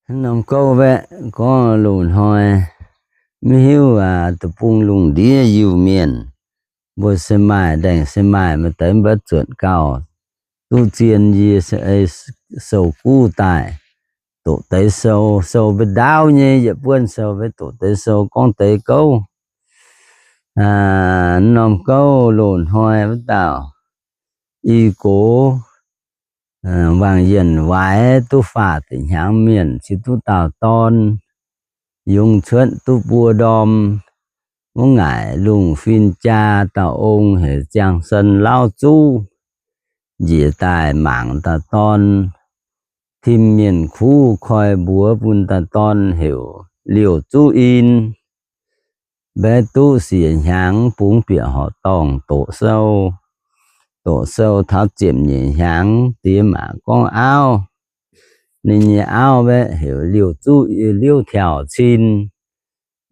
Norm gouv aeqv, gorngv loz-hnoi mv hiuv aac, deic-bung lungh ndiev Iu-Mienh, mbuo se maaih ndaengc se maaih, maaih deix mbuo zuotc gauh duqv zien yie se ei sou guv daaih, doqc deix sou, sou mbuo ndaauv nyei, yietc buonv sou mbuo doqc deix sou gorngv deix gouv. Norm gouv loz-hnoi wuov dauh i gox, Wangc Yienh Waix duqv faah deix hnyangx mienh, cingx duqv dauh dorn, yungz cuotv duqv buo ndorm. Wuov ngaaic lungh fin-jaa dauh ong heuc Ziangh Sen Lauv Zuv, njiec daaih mangc dauh dorn, tim mienh kuv koi mbuox bun dauh dorn heuc Liouh Zuv In. Mbaeqv duqv siec hnyangx, bungx bieqc horqc dorngh doqc sou. Doqc sou taux ziepc nyeic hnyangx, diex maac gorngv auv. Ninh nyei auv mbaeqv heuc Liouh Zuv, Liouh Tiaauc Cin.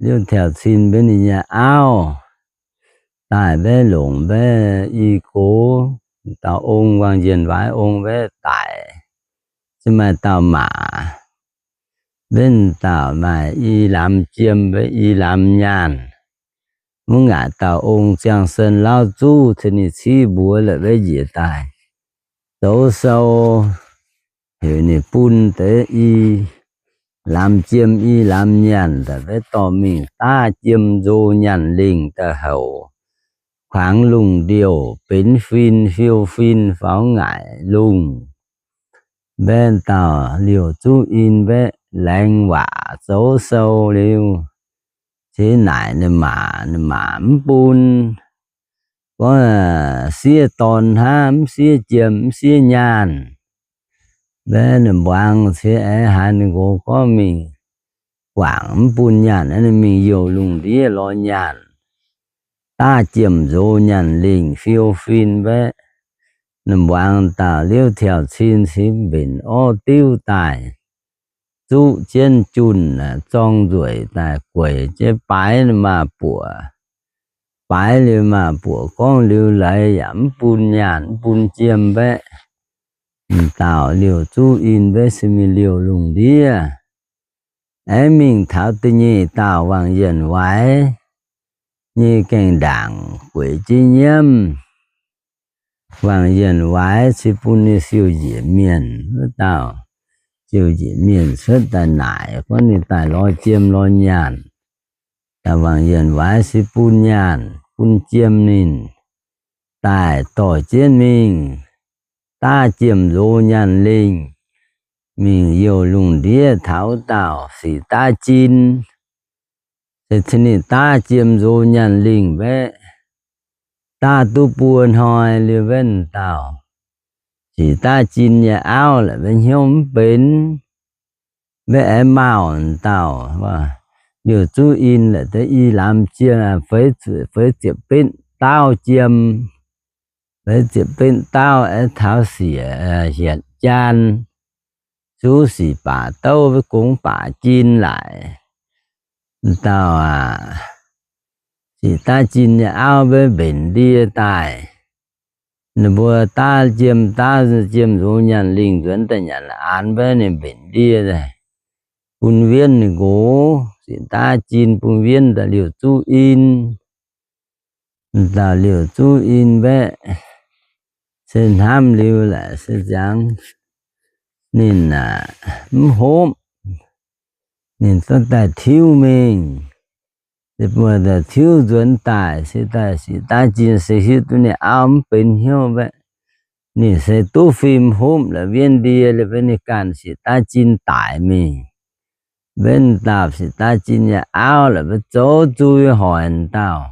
Liouh Tiaauc Cin mbaeqv ninh nyei auv daaih mbaeqv longc mbaeqv i gox dauh ong, Wangc Yienh Waix ong mbaeqv daic. Se maaih dauh mac, mbaeqv dauh maaih i lamz jiem, mbaeqv i lamz nyaanh. Wuov ngaaic dauh ong Ziangh Sen Lauv Zuv cingx ninh civ mbuox la'bieiv njiec daaih zoux sou, heuc ninh bun deix i lamz jiem i lamz nyaanh daaih mbaeqv dorh mingh daav jiem nzo nyaanh lingh daaih houc kuangx lungh ndiouh benx fin fiou fin faaux ngaaic lungh. Mbaeqv dauh Liouh Zuv In mbaeqv laengz waac zoux sou liuz, cingx naaic ninh mac, ninh mac mv bun. Gorngv, siev dorn hnangv, mv siev jiem, mv siev nyaanh. Mbaeqv ninh mbuangz cingx aengx haiz ninh nqox gorngv mingh guangc mv bun nyaanh, ninh mingh youh lungh ndiev lorz nyaanh, daav jiem nzo nyaanh lingh fiou fin mbaeqv. Ninh mbuangz dauh Liouh Tiaauc Cin cingx mbenc orv diuv daaih, zuqv jienv junh zorng nzueic daaih gueic jienv baaix ninh maaz-buoc. Baaix liuz maaz-buoc gorngv liuz leiz yaac mv bun nyaanh mv bun jiem mbaeqv. Dauh Liouh Zuv In mbaeqv se mingh liouh lungh ndiev. Aengx mingh taux da'nyeic dauh Wangc Yienh Waix nyei gaengh ndaangc gueic jienv nyiemv. Wangc Yienh Waix se bun ninh siou njiec mienh wuov dauh. Siou njiec mienh cuotv daaih naaic gorngv ninh daaih lorz jiem lorz nyaanh. Dauh Wangc Yienh Waix se bun nyaanh bun jiem ninh daaih dorh jienv mingh daav jiem nzo nyaanh lingh, mingh youh lungh ndiev taux wuov dauh Sic Daav Jin. Se cingx ninh daav jiem nzo nyaanh lingh mbaeqv, daav duqv buo hnoi liuz mbaeqv dauh Sic Daav Jin nyei auv la'bieiv hnyouv mv benx. Mbaeqv aengx mauh dauh Liouh Zuv In la'bieiv i lamz jiem, feix ziepc betv daauv jiem, feix ziepc betv daauv aengx taux siec hietc jaan, zuqv sic baac douv mbaeqv gongx baac jin laaic. Dauh Sic Daav Jin nyei auv mbaeqv mbenc ndie daaih. Ninh mbuo daav jiem, daav jiem nzo nyaanh lingh nzuonx daaih nyanc la'anx mbaeqv ninh mbenc ndie daaih, bun wienv ninh nqox. Sic Daav Jin bun wienv dauh Liouh Zuv In. Dauh Liouh Zuv In mbaeqv se hnamv liuz laaix se ziangx ninh aac mv hopv. Ninh zorqv daaih tiuv mingh. Se buo daaih tiuv nzuonx daaih, se daaih Sic Daav Jin se hiuv duqv ninh auv mv benx hnyouv mbaeqv, ninh se duqv fim hopv la'wienv ndie liuz mbaeqv ninh ganh Sic Daav Jin daic mingh. Mbaeqv dauh Sic Daav Jin nyei auv la'bieiv zoux zui hoic dauh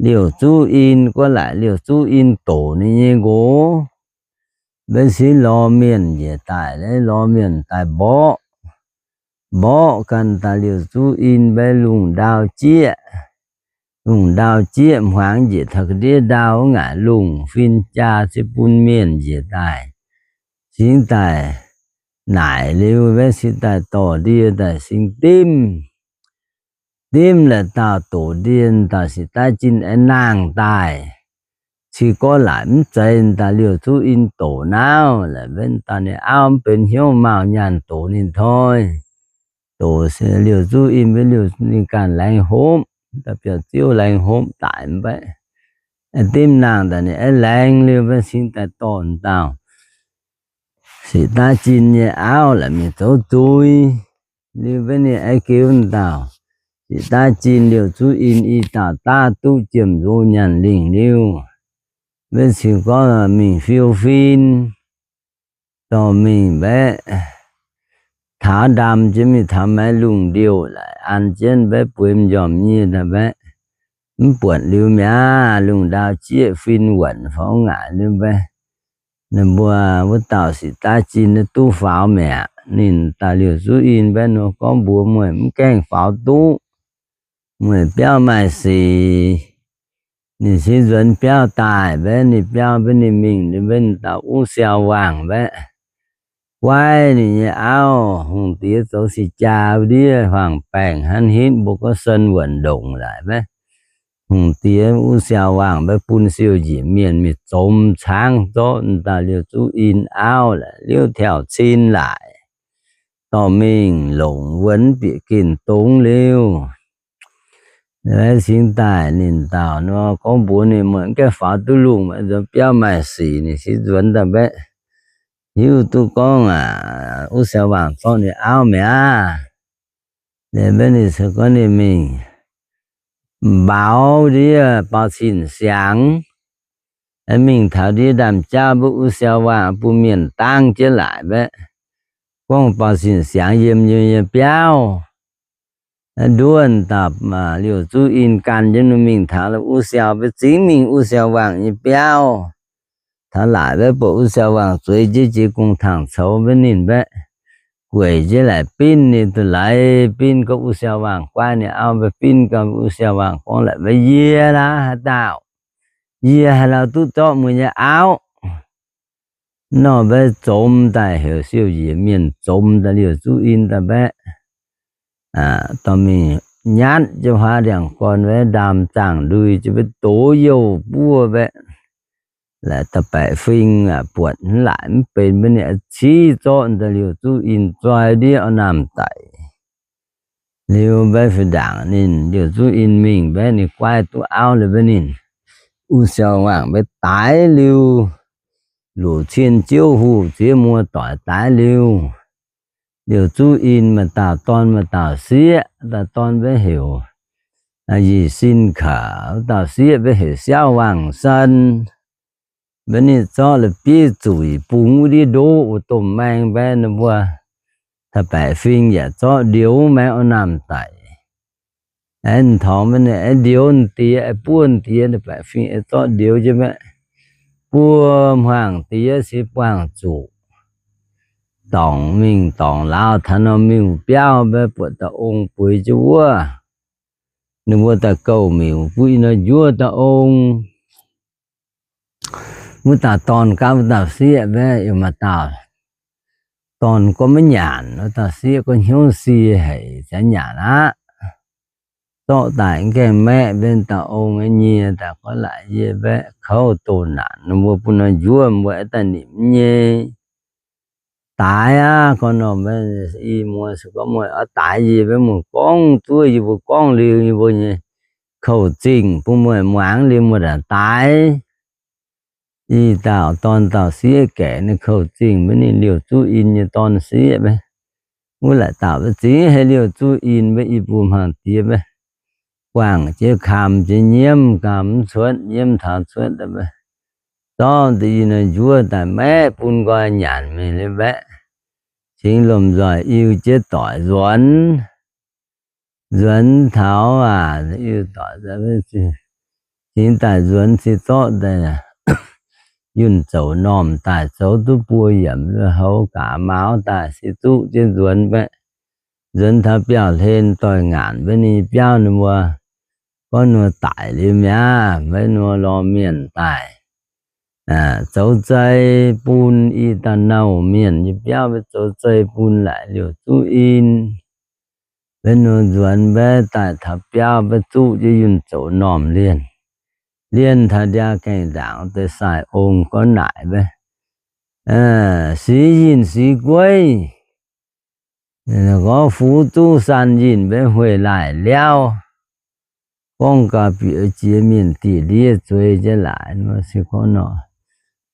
Liouh Zuv In, gorngv laaic Liouh Zuv In doqc ninh nyei nqox. Mbaeqv sieqv lorz mienh njiec daaih, lorz mienh daaih mborqv, mborqv ganh dauh Liouh Zuv In mbaeqv lungh ndau jieqv. Lungh ndau jieqv hmuangx njiec taux ga'ndiev ndau wuov ngaaic lungh fin-jaa se bun mienh njiec daaih. Cingx daaih naaic liuz mbaeqv cingx daaih dorh ndie daaih singx dimv. Dimv la'dauh doqc ndie, dauh Sic Daav Jin aengx nangh daaih. Cingx gorngv laaic mv zeiz dauh Liouh Zuv In doqc nauv, la'bieiv dauh ninh auv mv benx hnyouv mauh nyaanh doqc ninh hnoi. Doqc se liouh zuqv in mbuo liouh ninh ganh laengz hopv, da'biauv ziouv laengz hopv daic mv baac dimv nangh daaih ninh aengx laengz liuz mbuo cingx daaih dorh dauh siqc daav jin nyei auv la'mingh zoux zuiz. Liuz mbuo ninh aengx giux dauh siqc daav jin liouh zuqv in i dauh daav duqv jiem nzo nyaanh lingh liuz, mbuo cingx gorngv mingh fiu fin, dorh mingh mbaeqv taux ndaam jienv mingh taux maiv lungh ndiouh laaix an jienv mbaeqv bueix m'njormh nyie daaih mbaeqv mv buatc liuz mi'aqv. Lungh ndau jieqv fin wuonc faaux ngaaic liuz mbaeqv ninh mbuo wuov dauh siqc daav jin duqv faaux mi'aqv. Ninh daaih liouh zuqv in mbaeqv nor gorngv mbuox mueiz mv gaengh faaux duqv. Mueiz biauv maaih sic. Ninh siex nzuonx biauv daaih mbaeqv ninh biauv mbaeqv ninh mingh liuz mbaeqv ninh dauh wuov siau waangc mbaeqv guaiv ninh nyei auv. Hungh diex zoux sic jaa ndiev huaang-baengc hnangv hitv mbuo gorngv sun wuonc ndongc laaix mbaeqv. Hungh diex wuov siau waangc mbaeqv bun siou njiec mienh mingh zomx caangv zorqv dauh liouh zuqv in auv laaix liouh tiauc cin laaix dorh mingh longc wuonx bieqc ginh dongz liuz, cingx daaih ninh dauh nor gorngv mbuox ninh mueiz mv gaengh faaux duqv lungh, nzuonx biauv maaih sic. Ninh siex nzuonx daaih mbaeqv hiuv duqv gorngv aqv, wuov siau waangc zorqv ninh auv mi'aqv. Liuz mbaeqv ninh se gorngv ninh mingh mbaaux ndiev baaux cin siangx, mingh taux ndiev ndaamv-jauv mbuo wuov siau waangc bun mienh dangv jienv laaix mbaeqv, gorngv baaux cin siangx yiem nyei biauv. Nduov dauh liouh zuqv in gan jienv mingh taux wuov siau mbaeqv zingv mingh wuov siau waangc nyei biauv. Taux laaix mbaeqv buatc wuov siau waangc zueiz jienv jiex gong-tangx coux mbaeqv ninh mbaeqv gueic jienv laaix binv ninh duqv laaix binv gorngv wuov siau waangc guaiv ninh auv mbaeqv binv gorngv wuov siau waangc gorngv laaix mbaeqv yie laaix haaix dauh, yie haaix lauh duqv zorqv meih nyei auv. Nor mbaeqv zomx daaih heuc siou njiec mienh zomx daaih liouh zuqv in daaih mbaeqv dorh mingh nyatv jienv huaav ndiangx-gorn mbaeqv ndaam zaangh ndui jienv mbaeqv doz youh buov mbaeqv laaix da'baeqc fing buatc hnangv laaix mv benx mbaeqv ninh civ zorqv daaih liouh zuqv in zoi ndiev orn naamh daic. Liuz mbaeqv fih ndaangc ninh liouh zuqv in mingh mbaeqv ninh guaiv duqv auv liuz mbaeqv ninh wuov siau waangc mbaeqv daix liuz, luoqc cien jiouv huv ziex muoz-doic daix liuz, liouh zuqv in maaih dauh dorn maaih dauh sieqv. Dauh dorn mbaeqv heuc Yinh Sin Kaac, wuov dauh sieqv mbaeqv heuc Siauv Waangc San. Mbaeqv ninh zorqv la'bieiv zuic bungx wuov ndiev ndoqv wuov domh maeng mbaeqv ninh mbuo da'baeqc fing yaac zorqv ndioux maengx orn naamh daic. Aengx m'torngx mbaeqv ninh aengx ndioux diex, aengx buov diex, da'baeqc fing aengx zorqv ndioux jienv mbaeqv buo hmuangx diex cingx buangh zuqc dorngc mingh dorngc laauh taux norm miuc-biauv mbaeqv buatc dauh ong bueix jienv wuov. Ninh mbuo daaih gouh miuc bun ih hnoi njuov dauh ong. Wuov dauh dorn gaav wuov dauh sieqv mbaeqv yaac maaih dauh dorn gorngv maiv nyanc, wuov dauh sieqv gorngv hnyouv sie haic, ziouc nyanc aqv. Zorqv daaih mv gaengh maeqv mbaeqv dauh ong nyie daaih gorngv laaix yie mbaeqv kouv doh naanc, ninh mbuo bun hnoi njuov mbuo aengx daaih nimc nyei. Daaix aqv. Gorngv norm mbaeqv i muoz se gorngv muoz oix daaix yie mbaeqv muoz gorngv zuov yie mbuo gorngv liuz yie mbuo nyei kouv zingh bun muoz muangx liuz muoz daaih daaix. Ih dauh dorn dauh sieqv gaeqv ninh kouv zingh mbaeqv ninh liouh zuqv in nyei dorn sieqv mbaeqv. Wuov laaic dauh mbaeqv zingx hei liouh zuqv in mbaeqv i buo hmuangx diex mbaeqv buangh jienv kaam jienv nyiemv, kaam mv cuotv, nyiemv taux cuotv mbaeqv zorqv deix i hnoi njuov daaih maeqv bun nqoi nyanc mingh liuz mbaeqv cingx lomh nzoih iu jienv doic nzuonx. Nzuonx taux aac, iu doic cingx daaih nzuonx se zorqv daaih yunh zoux normh daaih zoux duqv buo yiemc lui-houx gaax mauz daaih se zuqv jienv nzuonx mbaeqv. Nzuonx taux biauv-hlen doix-ngaanc mbaeqv ninh biauv ninh mbuo gorngv nor daic liuz mi'aqv, mbaeqv nor lorz mienh daaih zoux zei bun i dauh nouh mienh nyei biauv mbaeqv zoux zei bun laaic liouh zuqv in. Mbaeqv nor nzuonx mbaeqv daaih taux biauv mbaeqv zuqv jienv yunh zoux normh lienh. Lienh taux ndiaa gaengh ndaangc deix sai ong gorngv naaic mbaeqv, Six Yinh Six Gueiv, Gorngv fuv zuqv san yinh mbenc hueic laaic liauv, gorngv gauh bieqc jiex mienh diqc ndiev zueiz jienv laaic nor, se gorngv nor,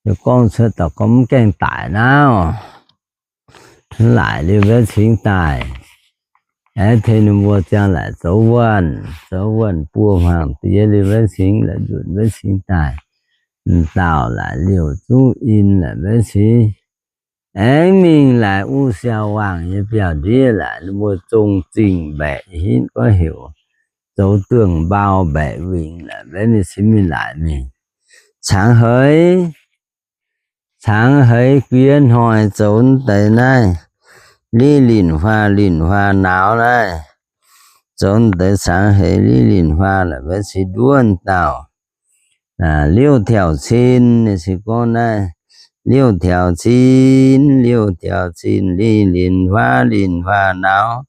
se gorngv cuotv daaih gorngv mv gaengh daic nauv. Laaic liuz mbenc cingx daaih, aengx tengx ninh mbuo ziangh laaic zoux wuonh, zoux wuonh buo hmuangx diex liuz mbenc cingx, laaic nzunc mbenc cingx daaih, dauh laaic liouh zuqv in laaic mbenc cingx, aengx mingh laaic wuov siau-waangc nyei biauv-ndiev laaic, ninh mbuo zong zingh mbaeqc hinv gorngv heuc zoux dueng mbau mbaeqc wingc laaic mbenc ninh cingx mingh laaic mingh cangx heix. Cangx heix guiex hnoi zoux deix naaiv, liv linh huaa linh huaa nauz naaiv, zoux deix cangx heix liv linh huaa laaic mbenc cingx nduov dauh, liouh tiauz cin, ninh cingx gorngv naaiv, liouh tiauz cin, liouh tiauz cin, liv linh huaa linh huaa nauz,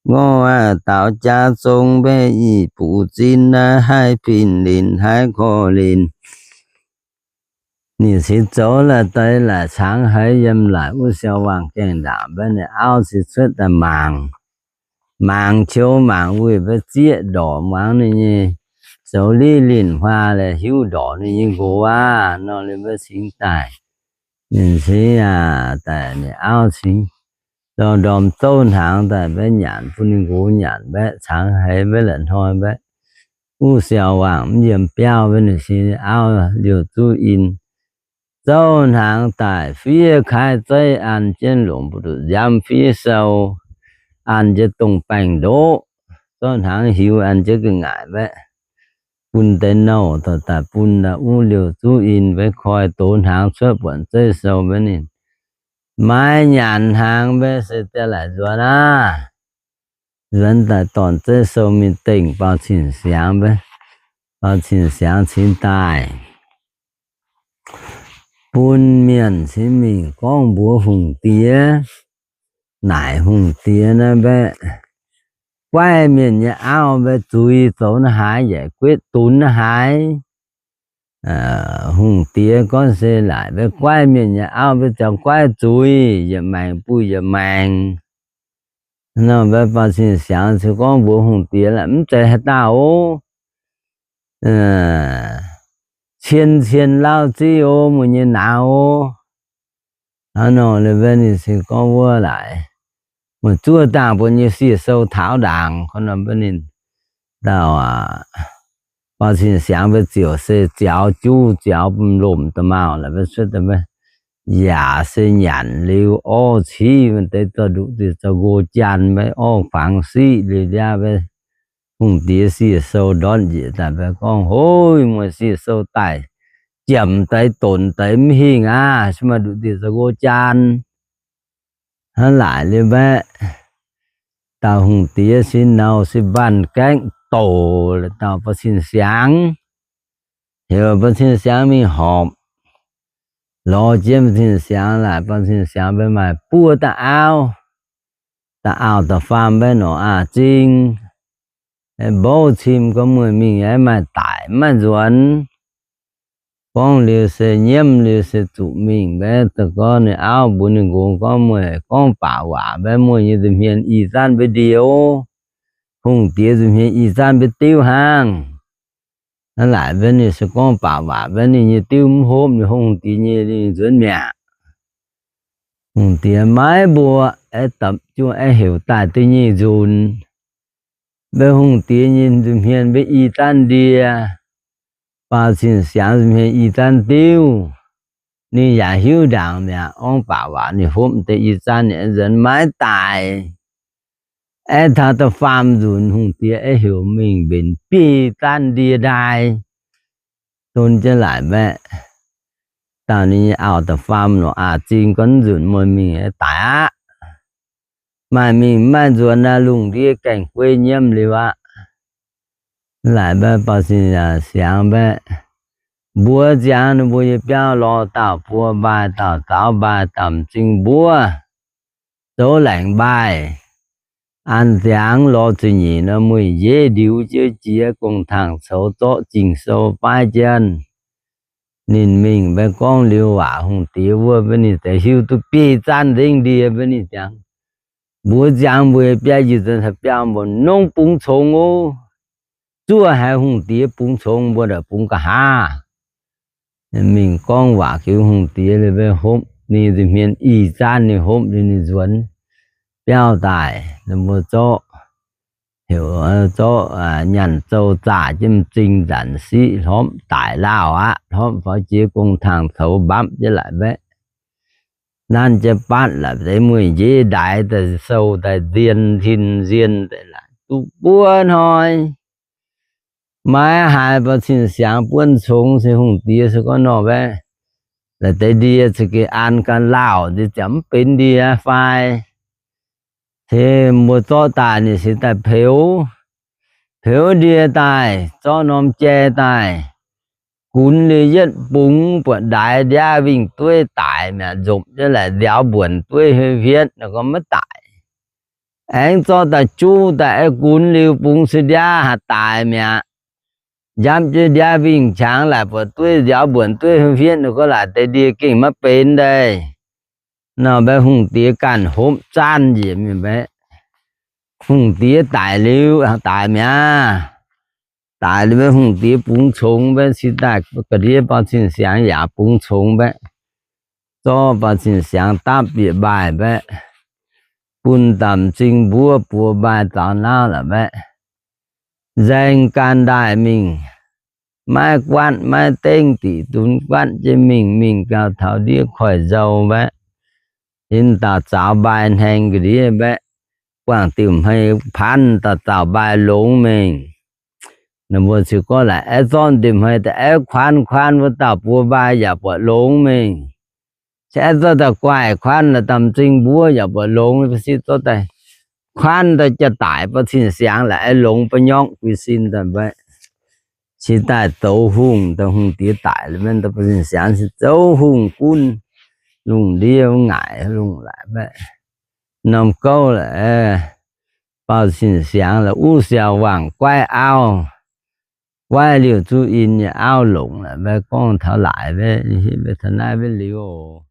ngorc daux jaax zong mbaeqc i buc zin naaiv, haih pin linh haih korv linh. Ninh cingx zoux laaic deix laaic cangx heix yiem laaic wuov siau-waangc gaengh ndaangc mbenc ninh auv cingx cuotv daaih mangc, mangc qiu mangc wuic mbenc zieqv ndorqc muangx ninh nyei, zoux liv linh huaa laaic hiuv ndorqc ninh nyei nqox aqv nor, liuz mbenc cingx daaih, ninh cingx aqv daaih ninh auv cingx dorh ndorm zouv hnaangx daaih mbenc nyanc bun ninh nqox nyanc mbenc cangx heix mbenc laaic hnoi mbenc wuov siau-waangc mv yiem biauv mbenc ninh cingx auv liouh zuqv in zouv hnaangx daaih fiev kaaix zeiv an jienv longc mbu'nduqc nziaamv fiev sou, an jienv dongh baengh ndoqv, zouv hnaangx hiuv an jienv ga'ngaaic mbenc bun deix nouh dorh daaih bun daaih wuov liouh zuqv in mbenc koi dox hnaangx cuotv buonc zeiv sou mbenc ninh maiv nyanc hnaangx mbenc se ziangh laaic nzuonx aqv. Nzuonx daaih dorn zeiv sou mingh dengh Baaux Cing Siangx mbenc, Baaux Cing Siangx cingx daaih bun mienh cingx mingh gorngv mbuox hungh diex, naaic hungh diex naaiv mbenc, guaiv mienh nyei auv mbenc zuiz zoux naaiv haaix, yaac guetv dunx naaiv haaix. Hungh diex gorngv se laaic mbenc guaiv mienh nyei auv mbenc ziangx guaiv zuiz, yietc maengx buih yietc maengx. Nor mbenc Baaux Cing Siangx cingx gorngv mbuox hungh diex laaic, mv zeiz haaix dauh oc. Cien cien lauv ziv oc, meih nyei nauz oc. Hnangv nor liuz mbenc ninh cingx gorngv wuov laaic, meih zuov dangh mbuo nyei sie sou taux ndaangc. Gorngv nor mbenc ninh dauh Baaux Cing Siangx mbenc ziouc se ziaux juv ziaux lomc da'maauh laaic mbenc cuotv daaih mbenc yaac se nyanc liuz orv civ mbenc deix zorqv nduqc deix zorqv nqox jaan mbenc orv kuangx siqv liuz ndiaav mbenc hungh diex sie sou ndortv njiec daaih mbenc gorngv, Hov, meih sie sou daaih jiem deix donx deix mv hingh aqv, se maaih nduqc deix zorqv nqox jaan. Hnangv laaic liuz mbenc dauh hungh diex sin nouh sin mbaanh gaengh douc dauh Baaux Cing Siangx, heuc Baaux Cing Siangx mingh horpc. Lorz jienv Baaux Cing Siangx laaic, Baaux Cing Siangx mbenc maaih buo dauh auv, dauh auv da'faam mbenc norqc aqv zingh, mbouv cim gorngv meih mingh aeqv maaih daic mv maaih nzuonx. Gorngv liuz se nyiemv liuz se zuqc mingh mbenc da'gorngv ninh auv mbuox ninh nqox gorngv, Meih gorngv baac waac mbenc, meih nyei nza'hmien ih zanc mbenc ndie oc. Hungh diex nza'hmien ih zanc mbenc diuv hnangv. Hnangv laaic mbenc ninh se gorngv baac waac mbenc ninh nyei diuv mv hopv ninh hungh diex nyei, ninh nzuonx mi'aqv. Hungh diex maiv mbuox, aeqv, dapv juov aeqv, heuc daaih da'nyeic nzunc, mbenc hungh diex nyei nza'hmien mbenc ih zanc ndie, Baaux Cing Siangx nza'hmien ih zanc diuv. Ninh yaac hiuv ndaangc mi'aqv, gorngv baac waac ninh hopv deix ih zanc ninh nzuonx maiv daic. Aeqv, taux da'faam nzunc hungh diex aeqv, heuc mingh mbenc biei zanc ndie daaih. Don jienv laaic mbenc, dauh ninh nyei auv da'faam norqc aqv zingh gorngv, Nzunc meih mingh aeqv, daic aqv. Maaih mingh mv maaih nzuonx aqv, lungh ndiev gaengh guei nyiemv liuz aqv. Laaic mbenc Baaux Cing Siangx mbenc mbuox ziangx ninh mbuo nyei biauv lorz dauh buo mbaai, dauh zaux mbaai, dauh m'zing mbuov, zoux laengc mbaai. An ziangx lorz ziepc nyeic nor, mueiz-njev ndiux jienv jiex gong-taangh coux zorqv Ging-Sou faaiv jienv. Ninh mingh mbenc gorngv liuz waac hungh diex wuov, mbenc ninh deix hiuv duqv biei zanc nzengc ndie, mbenc ninh ziangx Mbuox ziangx mbuo biauv, njiec nzuonx taux biauv mbuo nongv bungx congx oc. Zuov haiz hungh diex bungx congx, mbuo ndaaih bungx nqa'haav. Mingh gorngv waac jienv hungh diex liuz, mbe hopv ninh nza'hmien ih zaanv, ninh hopv liuz ninh nzuonx biauv daaih. Mbuo zorqv, heuc zorqv nyanc zou zaah jienv m'zing nzanc siqv, hlormv daic lauh aqv. Hlormv faaux jiex gong-taangh coux mbapv jienv laaix mbaeqv, nanv jienv batv laaix deix mueiz-njeqv ndaix daaih, sou daaih nzien, tin nzien daaih laaix duqv buo hnoi. Maiv haaix, Bauv Cing Siangx buonv congx se hungh diex se gorngv nor mbaeqv, laaix deix ndie za'gengh an ganh lauh, ndie ziouc mv benx ndie fai. Se mbuo zorqv daaih, ninh se daaih peux, peux ndie daaih, zorqv norm jai daaih, gunx liuz yietv bungx buatc ndaix, ndiav wingh dueiv daic mi'aqv, nzopc jienv laaix nziaaux mbuonc dueiv huin-huietv nor gorngv maiv daic. Aengx zorqv daaih juv daaih, gunx liuz bungx se ndiav haih daic mi'aqv. Njapv jienv ndiav wingh qangx laaix buatc dueiv, nziaaux mbuonc dueiv huin-huietv nor gorngv laaix deix ndie gengh maiv benx daaih. Nor mbaeqv hungh diex ganh hopv zaanv njiec mingh mbaeqv. Hungh diex daic liuz, daic mi'aqv. Daic liuz mbaeqv hungh diex bungx congx mbaeqv, cingx daaih ga'ndiev Bauv Cing Siangx yaac bungx congx mbaeqv. Zorqv Bauv Cing Siangx dapv bieqc mbaaih mbaeqv, bun daaih m'zing mbuov buoz mbaaih zaux nauv la'maeqv, nzaeng ganh ndaaih mingh, maiv guaatv maiv dengv, diqc dunx guaatv jienv mingh. Mingh gau taux ndiev koiv-nzou mbaeqv, yinh dauh zaux mbaaih hnaeng ga'ndiev mbaeqv, buangh diuh hmei paanv dauh zaux mbaaih longx mingh. Ninh mbuo ziouc gorngv laaix aengx zorqv diuh hmei daaih aengx kuanv, kuanv wuov dauh buoz mbaaih yaac buatc longx mingh. Se aengx zorqv daaih guaih kuanv laaix dauh m'zing mbuov yaac buatc longx, se zorqv daaih kuanv daaih jaa-daic, Bauv Cing Siangx laaix aengx longx ba'nyorngv guix sin daaih mbaeqv. Cingx daaih zoux hungh, daaih hungh diex daic liuz, Bauv Cing Siangx cingx zoux hungh gunv lungh ndiev ngaaic lungh laaix mbaeqv. Norm gouv laaix, Bauv Cing Siangx laaix uv siau wangc guaiv auv, guaiv liuz zuqv in nyei auv longc laaix mbaeqv, gorngv taux laaix mbaeqv, taux naaiv mbaeqv liuz oc.